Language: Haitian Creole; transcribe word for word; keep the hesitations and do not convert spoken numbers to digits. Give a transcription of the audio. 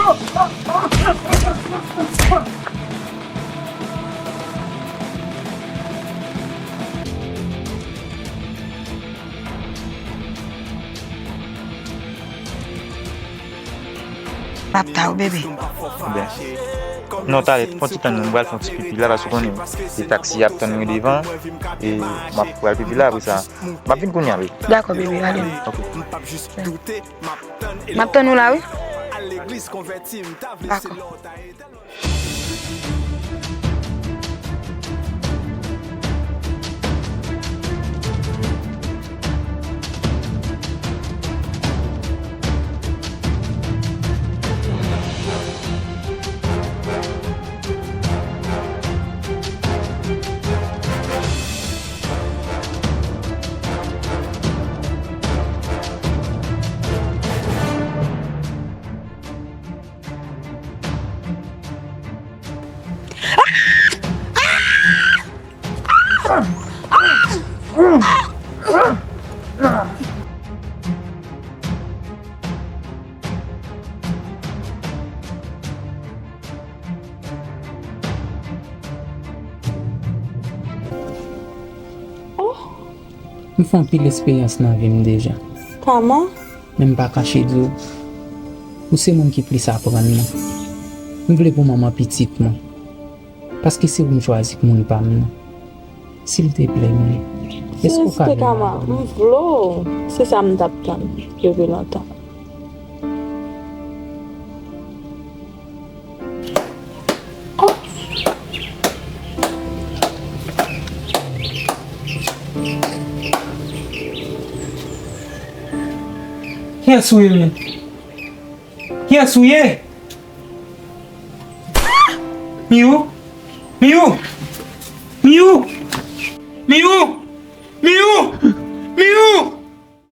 M ap ta w, bebe. Byen. Non, talè, fè yon ti tann, mwen pral fè yon ti pipi la, paske w konnen se taksi ap tann mwen devan, e m ap pral pipi la, apre sa, m ap vin kounye a, wi. Dakò, bebe, ale. Ok. M ap tann ou la, wi. Dakò. M fè anpil esperyans nan vi m deja. Kòman? Men m pa kache di w, ou se moun ki plis aprann mwen. M vle pou manman pitit mwen. Paske se ou m chwazi pou moun pa m nan. Silteplè, men, èske w ka vin avè m? M vle w. Se sa m t ap tann depi lontan. Kiyès ou ye menm? Kiyès ou ye? Miyou? Miyou? Miyou? Miyou?